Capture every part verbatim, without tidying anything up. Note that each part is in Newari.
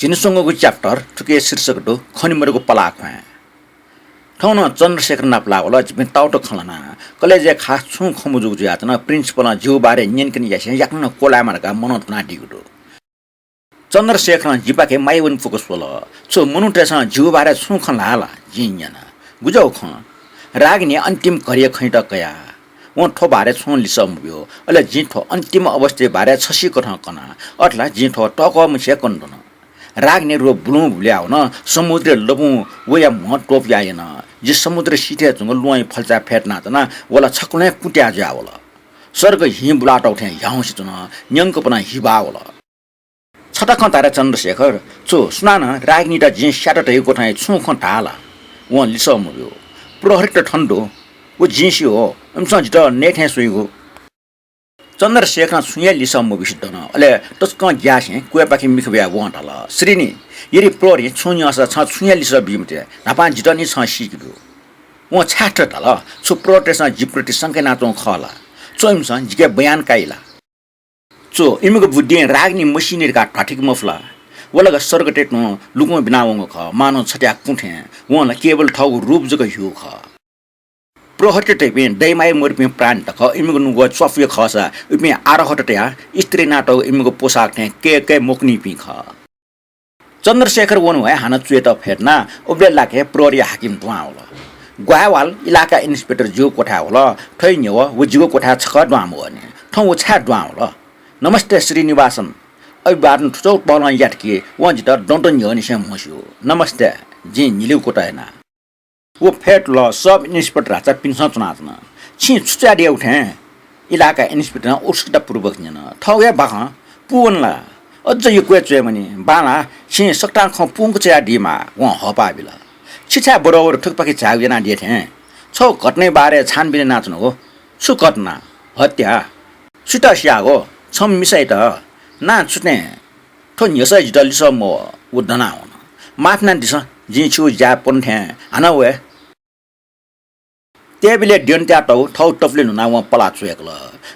तिनिसंगोगु chapter थुके शीर्षक दु खने मदुगु पलाः ख्वाँय्। थौं नं चन्द्रशेखर नापलाः वल, जिपिं ताउत खँ ल्हाना। कलेजय् खास छुं खँ मजूगु जुयाच्वन। प्रिन्सिपलं जिगु बारे न्यनेकने यासें याकनं क्वलायेमा धकाः मनं तुनादीगु दु। चन्द्रशेखरं जिपाखे माया वने फुक्क स्वल। छु मनूतय्सं जिगु बारे छुं खँ ल्हाः ला? जिं न्यना। गुज्याउ खँ? रागिनी अन्तिम घरिया खँयात कयाः। वं थ्व बारे छुं लिसः मब्यू। अले जिं थ्व अन्तिम अवस्थाया बारे छसिकथं कना। अथे ला जिं थ्व तःकःमिसे कनाच्वन। रागिनी रुघा बुलुं बुल्या वन। समुद्रया लबुं वया म्ह त्वपुया यन। जि समुद्र सिथय् च्वंगु ल्वहंया फल्चाय् फ्यतुनाच्वना। व ला छकलं हे कुत्या जुयावल। सर्ग हिं बुलातःगु थें ह्याउँसे च्वन। न्यंकपनं हिबाः वल। छता खँ धाये चन्द्रशेखर, छु सुनानं रागिनीत जिं स्यात धइगु क्वथाय् छुं खँ धाः ला? वं लिसः मब्यू। प्रहरीत थन दु। व जिं स्यू हो। इमिसं जितः नये थें स्वइगु। चन्द्रशेखरं छुं हे लिसः मब्यूसे दन। अले तसकं ग्यासें क्वय्पाखे मिखा वयाः वं धाल, श्रीनी, यदि प्रहरीं छुं न्यंसा छं छुं हे लिसः बी मते। न्हापां जितः निं छं सीके दु। वं छाय् थथे धाल? छु प्रहरीतय्सं जिप्रति शंका यानाच्वंगु खः ला? छु इमिसं जिके बयान काइ ला? छु इमिगु बुद्धिं रागिनी मसीनि धकाः ध्वाथुइके मफु ला? व ला सर्गतय् तुं लुकुं बिनावंगु खः, मानं छत्या कुँ थें। वं ला केवल थःगु रूप जक ह्यू खः। प्रहरीतय्पिं दयेमाया मदुपिं प्राणी तक इमिगु नुगः च्वापुया खःसा इपिं आरोहत तयाः इस्त्री यानातःगु इमिगु पोशाक थें कय्कय् मखुनिपिं खः। चन्द्रशेखर वने हे हानं च्वय्त फ्यतुनाः उबलय् लाखे प्रहरी हाकिम दुहां वल। ग्वाय्वाल इलाका इन्सपेक्टर जिगु क्वथाय् वल। थ्वया न्ह्यः व जिगु क्वथाय् छकः दुहां मवःनि। थौं व छाय् दुहां वल? नमस्ते श्रीनिवासन। अभिवादन थुचौ तलं यात कि वं जितः दँ दँ न्ह्यःनिसें म्हस्यू। नमस्ते। जिं न्हिलिगु कुतः याना। व फ्यतुल। सब इन्सपेक्टर धाःसा पिनेसं च्वनाच्वन। छिं छु चायादियागु थें? इलाका इन्सपेक्टरं उत्सुकतापूर्वक न्यन। थःगु हे बाखं पूवन ला? अझ यक्व हे च्वयेमानि। बांलाः, छिं सकतां खँ पूवंक चायादीमाः। वं हःपाः बिल। छि छाय् बरबर थुकिपाखे झायेगु यानादिया थें? छगू घटनाया बारे छानबिन यानाच्वनागु। छु घटना? हत्या? सुयात स्याःगु? छम्ह मिसायात। नां छु थें? थ्व न्ह्यसः जितः लिसः मवः। व दनावन। माफ यानादिसँ, जिं छिगु ज्याय् पने थें हानं वये। टेबलय् द्यने तयातःगु थःगु तपुलि न्हुनाः वं पलाः च्वय्कल।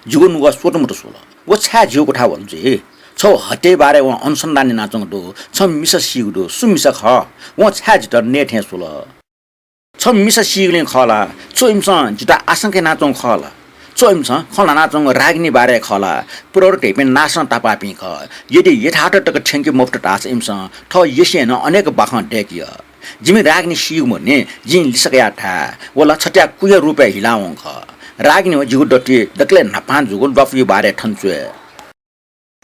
जिगु नुगः स्वतुमतु स्वल। व छाय् जिगु क्वथाय् वल जुइ? छगू हत्याया बारे वं अनुसन्धान यानाच्वंगु दु। छम्ह मिसा सीगु दु। सु मिसा खः? वं छाय् जितः नये थें स्वल? छम्ह मिसा सीगुलिं खः ला? छु इमिसं जितः आशंका यानाच्वंगु खः ला? छु इमिसं खँ ल्हानाच्वंगु रागिनी बारे खः ला? प्रहरी धइपिं नासं तापाःपिं खः। यदि यथार्थ तक थ्यंके मफुत धाःसा इमिसं थः यसें नं अनेक बाखं दय्किया। जिमि रागिनी सीगु मदुनि। जिं लिसः कयाः धाये, व ला छत्या कुँया रूपय् हिलावंगु खः। रागिनी व जिगु दथुइ दकलय् न्हापां जूगु ल्वापुया बारे थन च्वये।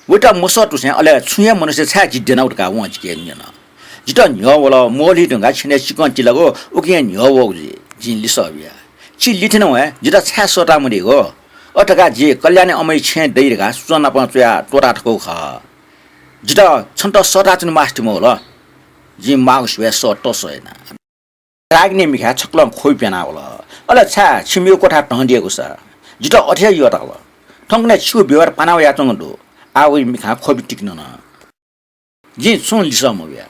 वयात मसःतुसें अले छुं हे मनूसे छाय् जि द्यनागु धकाः वं जिके न्यन। जितः न्ह्यः वल, मोहली धुंकाः छेनय् चिकं तिलागु उकिं न्ह्यः वःगु जुइ। जिं लिसः बिया। छि लिथ्यंवं हे जितः छाय् सःता मदीगु? अथे धकाः जि कल्याणी अम्मया छेँय् दइ धकाः सूचना नाप च्वयाः त्वःता थकूगु खः। जितः छन्त सःताच्वने मास्ति मवल। जिं माःगु सिबय् सः तसः याना। रागिनी मिखाय् छकलं ख्वबि प्यानावल। अले छाय् छिमिगु क्वथाय् धं दियागु सा? जितः अथे हे यःताल। थौंकन्हय् छिगु व्यवहार पाना वयाच्वंगु दु। आः वइ मिखां ख्वबि तिकि नं। जिं छुं लिसः मबिया।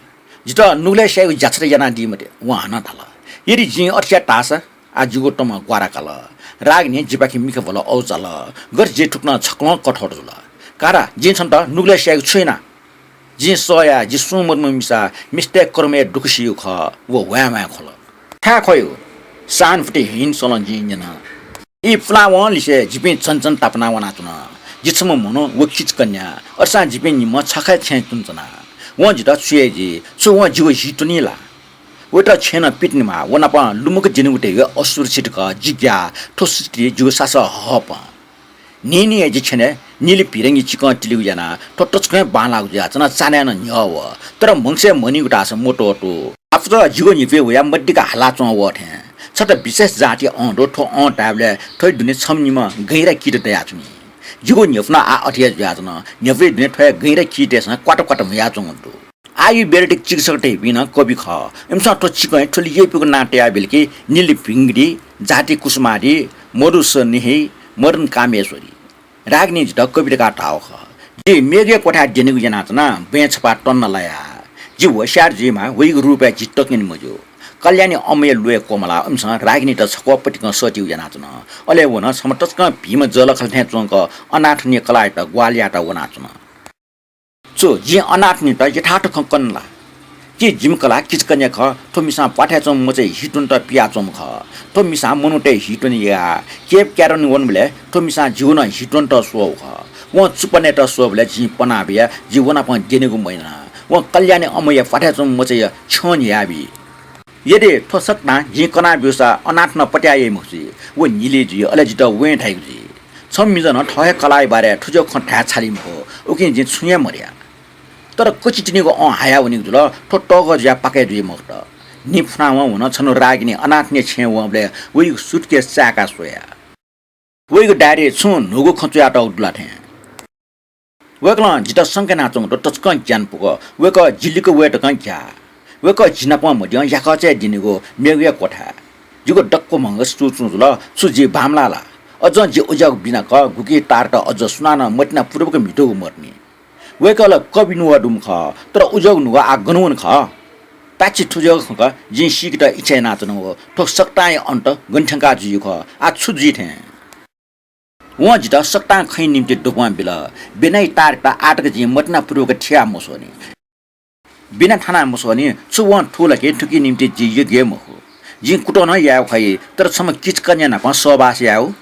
जितः नुगलय् स्यायेगु ज्याछता यानादी मते, वं हानं धाल। यदि जिं अथे यात धाःसा आः जिगु तमं ग्वारा काल। रागिनी जिपाखे मिखा भल औचाल। गथे जि थुकथं छकलं कठोर जुल। का धा, जिं छन्त नुगलय् स्यायेगु छु याना? जिं सह याये, जि सुं मदुम्ह मिसा, मिस्तय् कर्मया दुःख सीगु खः। व ह्वाँय् ह्वाँय् ख्वल। थाय् ख्वयागु? सानफुति हिंसलं जिं न्यन। ई पुलावंलिसे जिपिं झन झन तापाना वनाच्वन। जि छम्ह मनू, व किचकन्या, अथेसां जिपिं निम्ह छखा हे छेँय् तुं च्वना। वं जितः छु याइ जुइ? छु वं जिगु हि त्वनी ला? वयात छेँनं पितिनेमाः, व नाप लुमंक द्यनेगु धइगु असुरक्षित खः। जि ग्याः, थ्व सृष्टि जिगु सासः हःपं। न्हिं न्हिं हे जि छेनय् निलिभिरंगी चिकं तिलिगु यानाः थ्व तसकं हे बांलाःगु जुयाच्वन, चान्हय् नं न्ह्यः वः। तर म्हगसय् म्हनिगु धाःसा मत्वःतू। आपालं जिगु न्ह्यब्वय् वयाः मदिक्क हालाच्वं वः थें। छता विशेष जाति अँ दु, थ्व अँ धायेबलय् थ्वया दुने छम्ह निम्ह गैंडा कित दयाच्वनी। जिगु न्ह्यब्वय् नं आः अथे हे जुयाच्वन। न्ह्यब्वय् दुने थ्वया गैंडा कितय्सं क्वात क्वात म्हुयाच्वंगु दु। आयुर्वेदिक चिकित्सक धइपिं नं कवि खः। इमिसं थ्व चिकंया थुलि यःपिंगु नां तयाबिल कि निलिभिरंगी, जाति कुसुमारी, मधुसरनिही, मदन कामेश्वरी। रागिनीं जितः कवि धकाः धाःगु खः। जि मेगु हे क्वथाय् द्यनेगु यानाच्वना, बँय् छपाः तन्ना लाया। जि होसियार जुइमाः, वइगु रूपय् जि तक्यने मज्यू। कल्याणी अम्मया ल्वय् क्वमलाः इमिसं रागिनीत छक्वः पतिकं सःतीगु यानाच्वन। अले व नं छम्ह तसकं भिंम्ह जःलाखःला थें च्वंक अनाथुनिया कलाःयात ग्वाहालि यायेत वनाच्वन। जिं अनाथनित यथार्थ खँ कन ला? कि जिमि कलाः किचकन्या खः, थ्व मिसां प्वाथय् च्वंम्ह मचाया हि त्वनेत पियाच्वंम्ह खः। थ्व मिसां मनूतय् हि त्वने याः। केप क्यारोलिन वंबलय् थ्व मिसां जिगु नं हि त्वनेत स्वःगु खः। वं चुप्पा नयेत स्वःबलय् जिं पना बिया, जिं व नाप द्यनेगु मयाना। वं कल्याणी अम्मया प्वाथय् च्वंम्ह मचाया छ्यं न्ह्याबी। यदि थ्व सकतां जिं कना ब्यूसा अनाथनं पत्याः याइ मखु जुइ, व न्हिलय् जुइ, अले जितः वँय् धाइगु जुइ। छम्ह मिजं नं थः हे कलाःया बारे थुज्याःगु खँ धाये छाली मखु, उकिं जिं छुं हे मधया। तर कचितिनिगु अँ हाया वनीगु जुल, थ्व तःगः जुयाः पाकय् जुइ मखुत। न्हि फुनावं वन छन्हु रागिनी अनाथनया छेँय् वंबलय् वइगु सुटकेस चाय्‌का स्वया। वइगु डायरीइ छुं न्हूगु खँ च्वयातःगु दु ला थें। वय्‌कलं जितः संका यानाच्वंगु दु, तसकं ग्यानापुक। वय्‌कः जि लिक्क वये तकं ग्याः। वय्‌कः जि नाप मद्यं याकःचाय् द्यनीगु मेगु हे क्वथाय्। जिगु दक्व म्हगस चुचुं जुल, छु जि बांमलाः ला? अझं जि उज्याःगु बिनाक गुकी तारत अझ सुनानं मतिनापूर्वक म्हितूगु मदुनि। वय्‌कः ला कवि नुगः दुम्ह खः, तर उज्याःगु नुगः आः गन वन खः? पाय्‌छि थुज्याःगु खँ का, जिं सीकेत इच्छा यानाच्वनागु थ्व सकतांया अन्त गन थ्यंका जुइगु खः, आः छु जुइ थें? वं जितः सकतां खँया निंतिं दुब्वं बिल। बिनाया तारत आःतक जिं मतिनापूर्वक थिया मस्वःनि। बिना थाना मस्वःनि, छु वं थू ला कि थुकिया निंतिं जि योग्य हे मखु। जिं कुतः नं यायेगु खइ, तर छम्ह किचकन्या नाप सहवास यायेगु।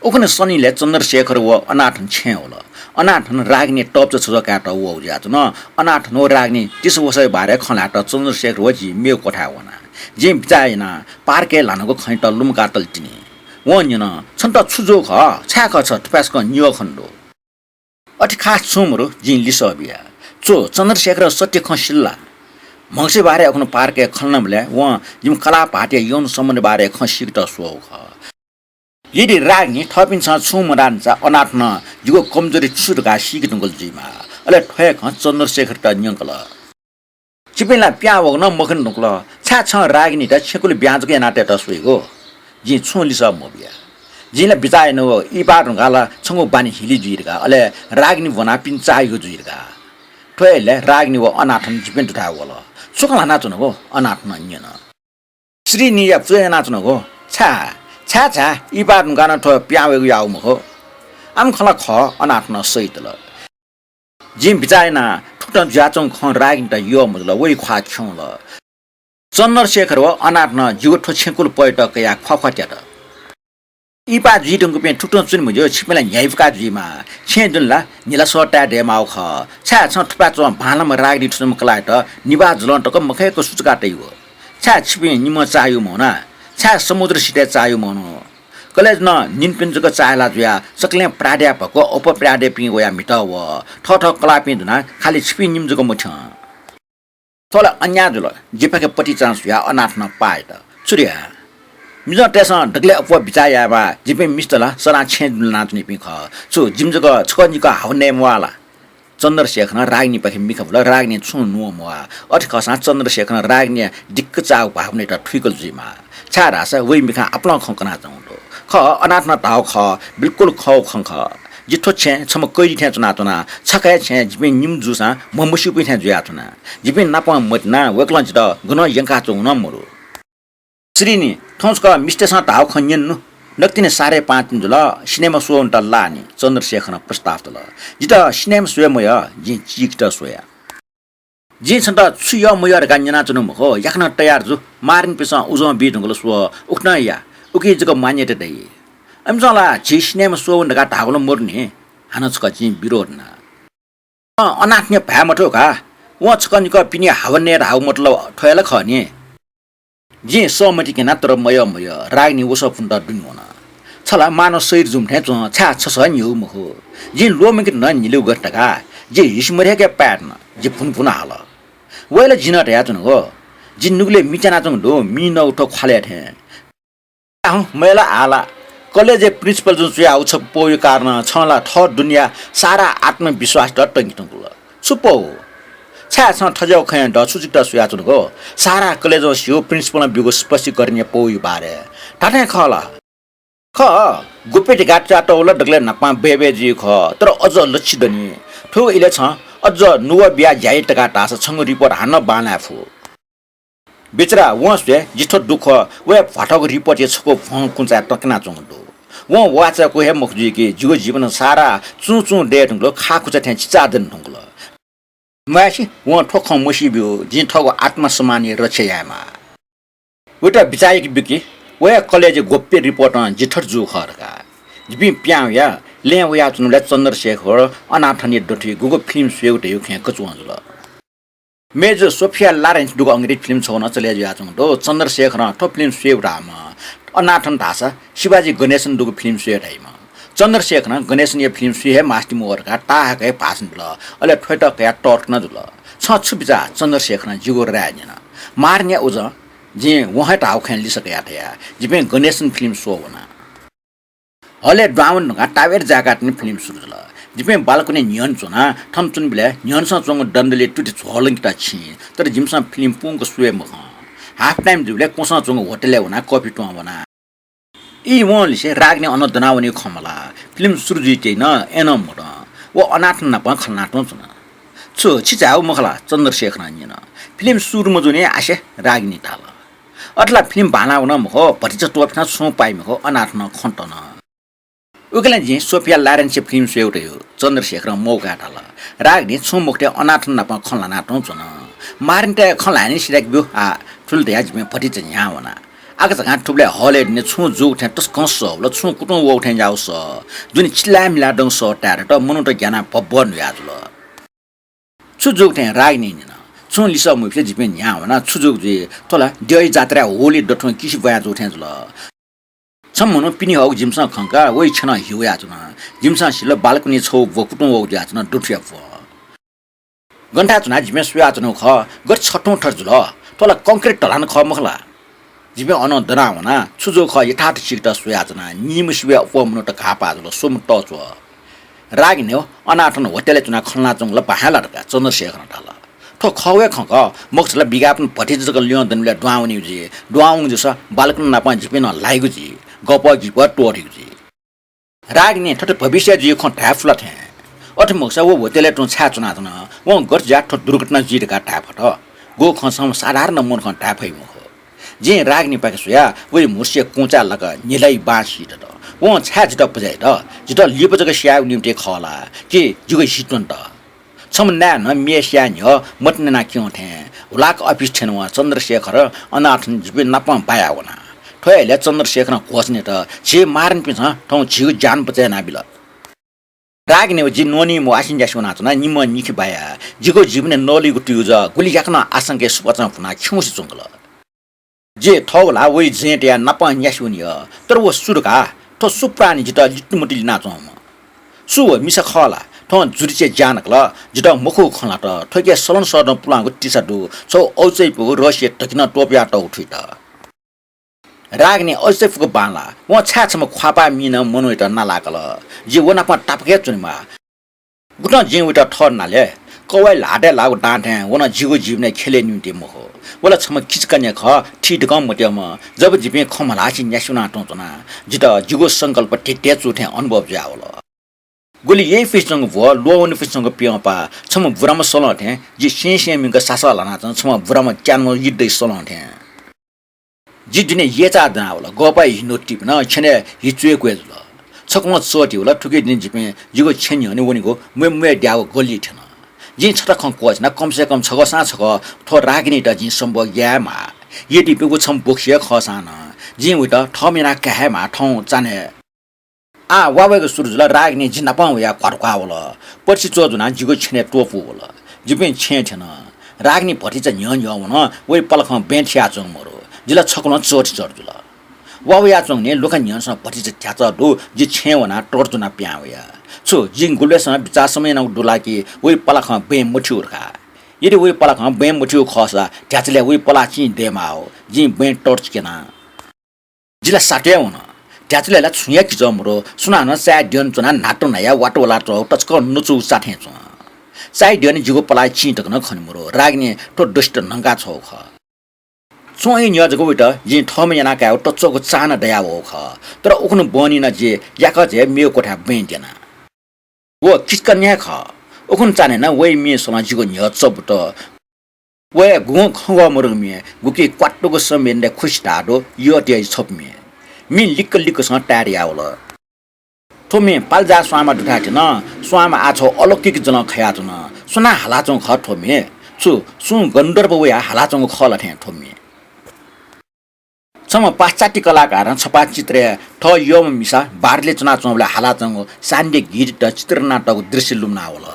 उखुन्हु सनिलय् चन्द्रशेखर व अनाथन छेँय् वल। अनाथन रागिनी तःपचा छज्वः कायेत वःगु जुयाच्वन। अनाथन व रागिनी तिस वसःया बारे खँ ल्हायेत चन्द्रशेखर व जि मेगु क्वथाय् वना। जिं बिचाः यानाः पार्कय् ल्हानागु खँयात लुमंकातल तिनि। वं न्यन, "छन्त छु जूगु खः? छाय् खः छ थुपाय्‌सकं निगः खने दु?" "अथे खास छुं मरु," जिं लिसः बिया। "छु चन्द्रशेखरं सत्य खँ सिल ला? म्हगसया बारे उखुन्हु पार्कय् खँ ल्हानाबलय् वं जिमि कलाः भाःतया यौन सम्बन्धया बारे खँ सीकेत स्वःगु खः।" यदि रागिनी थःपिन्सं छुं मधाःसा अनाथनं जिगु कमजोरी छु धकाः सीके धुंकल जुइमाः। अले थ्व हे खँ चन्द्रशेखरयात न्यंकल। "छिपिं ला पिहां वःगु नं मखने धुंकल, छाय् छं रागिनीत छेँकुलय् ब्याहा जक यानातयेत स्वइगु?" जिं छुं लिसः मबिया। जिं ला बिचाः यानागु, इहिपाः धुंकाः ला छंगु बानी हिली जुइ धकाः, अले रागिनी ब्वनाः पिने चाःहिगु जुइ धकाः। थ्व हे इलय् रागिनी व अनाथन जिपिं दुथाय् वल। "छु खँ ल्हानाच्वनागु?" अनाथनं न्यन। "श्रीनीया पुजा यानाच्वनागु। छाय्, छाय्, छाय्, इहिपाः धुंकाः नं थ्व पिहां वयेगु याःगु मखु।" आम खँ ला खः, अनाथनं सही तल। जिं बिचाः यानाः थुकथं जुयाच्वंगु खँ रागिनीत यः मजुल, वइ ख्वाः खिउँल। चन्द्रशेखर व अनाथनं जिगु थ्व छेँकुल पय्‌त कयाः ख्वाःख्वाः त्यात। "इहिपाः जुइधुंकूपिं थुकथं च्वने मज्यू, छिपिं ला न्ह्याइपुका जुइमाः। छेँय् दुने ला न्हिलासः ताये दयेमाःगु खः। छाय् छं थुपाय् च्वं बांलाम्ह रागिनी थज्याःम्ह कलाःयात निभाः जुलं तक मखय्‌क सु चुकाः तइगु? छाय् छिपिं निम्हं चाःहिउ मवना? छाय् समुद्र सिथय् चाःहिउ मवनु? कलेजं निन्हु पिन्हु जक चाःहिला जुयाः सकलें प्राध्यापक, उपप्राध्यापक वयाः म्हितः वः। थःथः कलाःपिं दुनाः खालि छिपिं निम्ह जक मथ्यं।" थ्व ला अन्याय जुल। जिपाखे पतिचां स्वयाः अनाथनं पाः यात। "छु धया? मिजंतय्‌सं दकलय् अप्वः बिचाः यायेमाः, जिपिं मिस्त ला सदां छेँय् दुने लानाच्वनीपिं खः। छु जिमि जक छकः निकः हावः नये म्वाः ला?" चन्द्रशेखरं रागिनीपाखे मिखा बुल, रागिनी छुं नुगः म्वाः। अथे खःसां चन्द्रशेखरं रागिनीया दिक्क चाःगु भावनायात थुइकल जुइमाः। छाय्‌धाःसा वइ मिखां आपालं खँ कनाच्वंगु दु। खः, अनाथनं धाःगु खः, बिल्कुल खःगु खँ खः। जि थ्व छेँय् छम्ह कैदी थें च्वनाच्वना। छकः हे छेँय् जिपिं निम्ह जूसां म्हमस्यूपिं थें जुयाच्वना। जिपिं नापं मतिनाः वय्‌कलं जितः गनं यंकाच्वंगु नं मदु। श्रीनी, थौं छकः मिस्तय्‌सं धाःगु खँ न्यने नु। नकतिनि साढे पाँच तिनि जुल, सिनेमा स्वः वनेत लाः नि, चन्द्रशेखरं प्रस्ताव तल। जितः सिनेमा स्वये मयः, जिं चीकेत स्वया। जिं छन्त छु यः मयः धकाः न्यनाच्वनागु मखु, याकनं तयार जु, मारिनपिन्सं उजं बी धुंकल स्वः, उकथं या, उकी जक मान्यता दइ। इमिसं ला झी सिनेमा स्वः वने धकाः धाःगु ला मदु नि, हानं छकः जिं विरोध याना। अँ, अनाथने भाय् मथू का, वं छकः निकः पिने हावः नये धाःगु मतलब थ्व हे ला खः नि। जिं सहमति क्यना, तर मयः मयः, रागिनी वसः पुन्हु दुने वन। छ ला मानव शरीर जूम्ह थें च्वं, छाय् छसः न्ह्यू मखु। जिं ल्वःमंकेत नं न्हिलिगु गथे धकाः, जि हिसि मधय्‌के पायेत नं, जि भुन भुन हाल। वया ला जिं नं धयाच्वनागु, जि नुगलय् मि च्यानाच्वंगु दु, मिं नःगु थ्व ख्वालय् थें। आः, मयः ला आः ला, कलेजय् principal जुं च्वयाहःगु छपु पौया कारणं छं ला थः दुनेया सारा आत्मविश्वासत तंके धुंकल। छु पौ? छाय् छं थज्याःगु खँय् दःछु जितः स्वयाच्वनागु? सारा कलेजं स्यू principalं ब्यूगु स्पष्टीकरणया पौया बारे। धात्थें खः ला? खः, गुप्य धकाः च्वयातःगु ला दकलय् न्हापां बय्‌बय् जुइगु खः, तर अझ लच्छि दनि। थुगु इलय् छं अझ नुगः बियाः ज्या याइ धकाः धाःसा छंगु report हानं बांलाये फु। बिचरा, वं स्वये, जि थ्व दु खः, वया भ्वाथःगु report-या छकू भ्वं कुँचाय् तंक्यनाच्वंगु दु। वं वाःचाय्कू हे मखु जुइकि जिगु जीवन सारा चुं चुं दये धुंकल, खाखुचा थें चिचादन धुंकल। म्वाय्सि, वं थ्व खँ मसी ब्यु, जिं थःगु आत्मसम्मानया रक्षा यायेमाः। वयात बिचाः याके ब्यु कि वया कलेजया गोप्य रिपोर्टं जि थथे जू खः धकाः। जिपिं पिहां वयाः लँय् वयाच्वनाबलय् चन्द्रशेखर अनाथनया दथुइ गुगु फिल्म स्वयेगु धयागु खँय् कचुवां जुल। मेजर सोफिया लरेन्स दुगु अंग्रेजी फिल्म छगू नं चले जुयाच्वंगु दु। चन्द्रशेखरं थ्व फिल्म स्वयेगु धाःम्ह अनाथन धाःसा शिवाजी गणेशन दुगु फिल्म स्वये धाइम्ह। चन्द्रशेखरं गणेशनया फिल्म स्वये हे मास्ति मवः धकाः ताहाकय् भाषण बिल। अले थ्वयात कयाः तःधं जुल। छं छु बिचाः? चन्द्रशेखरं जिगु राय न्यन। मारनया उजं जिं वं हे धाःगु खँय् लिसः कयाः धया, जिपिं गणेशन फिल्म स्वः वना। हलय् दुहां वने धुंकाः टावेर जाय्काः तिनि फिल्म सुरु जुल। जिपिं बालकनी न्ह्यःने च्वनाः थन च्वनेबलय् न्ह्यःनेसं च्वंगु दण्डलय् तुति झ्वलंकेत छिं, तर जिमिसं फिल्म पूवंक स्वये मखं। हाफ टाइम जूबलय् क्वसं च्वंगु होटलय् वनाः कफी त्वं वना। ई वंलिसे रागिनी अन दनावनीगु खँ मल्हाः। फिल्म सुरु जुइतय् नं अय्नं मदं। व अनाथन नाप खँ ल्हानातुं च्वन। छु, छि झायेगु मखु ला? चन्द्रशेखरं न्यन। फिल्म सुरु मजूनि आसे, रागिनी धाल। अथे ला फिल्म बांलाः वन मखु, भतिचा त्वःफिनाः छुं पाइ मखु, अनाथनं खँ तन। उकिं ला जिं सोफिया लरेन्सया फिल्म स्वयेगु धयागु, चन्द्रशेखरं मौकाय् धाल। रागिनी छुं मखुतय् अनाथन नाप खँ ल्हानातुं च्वन। मारनयात खँ ल्हायेनि सिधयेके ब्यु, आः थुलि धयाः जिपिं भतिचा न्ह्याः वना। आकाझाकां थुबलय् हलय् दुने छुं जूगु थें तसकं सः वल, छुं कुतुं वःगु थें ज्याःगु सः। दुने चिल्लाय् मिलाय् दंगु सः ताये दत, मनूत ग्यानाः भब्ब न्हुया जुल। छु जूगु थें रागिनीं न्यन। छुं लिसः मबिसे जिपिं न्ह्याः वनाः छु जूगु जुइ, थ्व ला द्यःया जात्राय् होली दथुं किसि ब्वाँय् जूगु थें जुल। छम्ह मनू पिने हःगु जिमिसं खंकाः वइ छ्यनं हि वयाच्वन। जिमिसं सिल बालकनी छगू ब्व कुतुं वःगु जुयाच्वन, दथुया ब्व। गन थाय् च्वनाः जिपिं स्वयाच्वनागु खः, गथे छथुं थथे जुल? थ्व ला कंक्रिट ढलान खः मखु ला? जिपिं अनं दनाः वनाः छु जूगु खः यथार्थ सीकेत स्वयाच्वनाः निम्ह सिबय् अप्वः मनूत घाःपाः जुल, स्वम्ह तःच्वः। रागिनी व अनाथन होटलय् च्वनाः खँ ल्हानाच्वंगु ला बां हे ला धकाः चन्द्रशेखरं धाल। थ्व खः हे खँ खः, मखुसा ला विज्ञापन भतिचा जक ल्यं दनिबलय् दुहां वनीगु जुइ। दुहां वंगु जूसा बालकनी नाप जिपिं नं ल्हाइगु जुइ, गपः गिपः त्वःधीगु जुइ। रागिनीं थथे भविष्यय् जुइगु खँ धाये फु ला थें। अथे मखुसा व होटलय् तुं छाय् च्वनाच्वन? वं गथे जुयाः थ्व दुर्घटना जुइ धकाः धाये फत? गुगु खँ छम्ह साधारण मनूखं धाये फइ मखु। जिं रागिनीपाखे स्वयाः वइ म्हुतुसया कुँचाय् लाक न्हिलाइ बां सीदत। वं छाय् जितः पुजा यात? जितः लिपा जक स्यायेगु निंतिं खः ला कि जिगु हि त्वनेत? छम्ह नाय्‌नं म्ये स्याये न्ह्यः मत न्यनाः क्यं थें हुलाक अफिस थ्यने वं चन्द्रशेखर अनाथन जिपिं नापं बाया वना। थ्व हे इलय् चन्द्रशेखरं घोषणा यात, झी महारनीपिन्सं थौं झीगु ज्यान बचय् यानाबिल। रागिनी व जि न्वनीम्वाःसे न्यासि वनाच्वना, निम्हं निखि बाया। जिगु जीवनय् नलिगु तुयु जः गुलि याकनं आशंकाया सुपाँचं भुनाः खिउँसे च्वंकल। जि थःगु ल्हाः वइ जँय् तयाः नापं न्यासि वनी यः, तर व सु धकाः, थ्व सु प्राणी जितः लितुमुतु लिनाच्वंम्ह? सु व मिसा खः ला? थ्वं जुदिचय् ज्या नकल, जितः मखुगु खँ ल्हात, थ्वके सलं सःतं पुलांगु तिसा दु, छगू औचाइपुगु रहस्य धकिनं त्वपुयातःगु थुइत। रागिनी अझै फुक्क बांलाः। वं छाय् छम्ह ख्वाःपाः मिनं मनूयात नालाकल? जि व नाप तापाक हे च्वनेमाः। गुतं जिं वयात थः नाले? कौवाया ल्हातय् लाःगु दां थें व नं जिगु जीवनय् ख्यलय् निंतिं मखु। व ला छम्ह किचकन्या खः, थीथकं मत्यःम्ह। जब जिपिं खँ मल्हासे न्यासि वनातुं च्वना, जितः जिगु संकल्प धित्तय् चू थें अनुभव जुयावल। गुलि यइफिच्वंगु ब्व, ल्वःवनेफिच्वंगु प्यंपाः, छम्ह बुराम्ह सलं थें, जि सें सें मिंक सासः ल्हानाच्वना, छम्ह बुराम्ह च्यान्हु युद्ध याइ सलं थें। जि दुने यय्‌चाः दनावल, गःपाः हिन्दूतय्‌पिं नं छेनय् हि च्वय्‌क्वय् जुल। छकलं चःति वल, थुकिया दिं जिपिं जिगु छेँ न्ह्यःने वनेगु म्वय् म्वय् द्याःगु गल्ली थ्यन। जिं छता खँ क्वःछिना, कम से कम छकःसां छकः थ्व रागिनीयात जिं सम्भोग याये हे माः। यदि पिगु छम्ह बोक्सी हे खःसां नं जिं वयात थःम्ह यानाः काये हे माः, थौं चान्हय्। आः वा वयेगु सुरु जुल। रागिनी जि नापं वयाः क्वात्वाः वल। पर्सि च्वः जुनाः जिगु छेनय् त्वपुवल। जिपिं छेँय् थ्यन। रागिनी भतिचा न्ह्यः न्ह्यः वन। वइ पलाखं बँय् थियाच्वंगु मरु। जि ला छकलं चःति चर जुल। वा वयाच्वंगुलिं लुखा न्ह्यःनेसं भतिचा ध्याचः दु। जि छेँय् वनाः तःधं जुनाः पिहां वया। छु जिं गुबलेसं बिचाः समय यानागु दु ला कि वइ पलाखं बँय् मथ्यू धकाः? यदि वइ पलाखं बँय् मथ्यू खःसा ध्याचलय् वइ पलाः चिं दयेमाः। जिं बँय् टर्च क्यना। जि ला सातय् वन। ध्याचलय् ला छुं हे किचः मरु। सुनानं चाय् द्यःने च्वनाः न्हातु न्हायाः वात वलातःगु तसकं नुचूगु चा थें च्वं। चाय् द्यःने जिगु पलाः चिं तक नं खने मरु। रागिनी थ्व दसित न्हंकाछ्वःगु खः। च्वंइ न्ह्यः जक वइत जिं थःम्ह यानाः कायेगु तच्वःगु चां नं दयावःगु खः। तर उखुन्हु बहनी नं जि याकःचा हे मेगु क्वथाय् बँय् द्यना। व किचकन्या हे खः। उखुन्हु चान्हय् नं वइ म्ये सलं जिगु न्ह्यः चबुत। वया गुगुं खंग्वः मदुगु म्ये, गुकी क्वात्तुगु संवेदनय् खुसि धाः दु, यःतय् छपु म्ये। मि लिक्क लिक्कसं ताय् दयावल। थ्व म्ये पाल्जा स्वांमा दुथाय् थ्यन। स्वांमा आः छगू अलौकिक जलं खयाच्वन। सुनां हालाच्वंगु खः थ्व म्ये? छु सुं गन्धर्व वयाः हालाच्वंगु खः ला थें थ्व म्ये? छम्ह पाश्चात्य कलाकारं छपा चित्रय् थः यःम्ह मिसा बारले च्वनाच्वंबलय् हालाच्वंगु शारदीय गीत चित्रण यानातःगु दृश्य लुमनावल।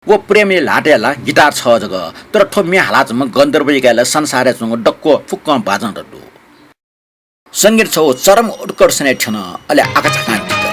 व प्रेमया ल्हातय् ला गिटार छगः जक, तर थ्व म्ये हालाच्वंम्ह गन्धर्वयाके ला संसारय् च्वंगु दक्व फुक्कं बाजंत दु। संगीत छगू चरम उत्कर्षणय् थ्यन, अले आकाझाकां दित।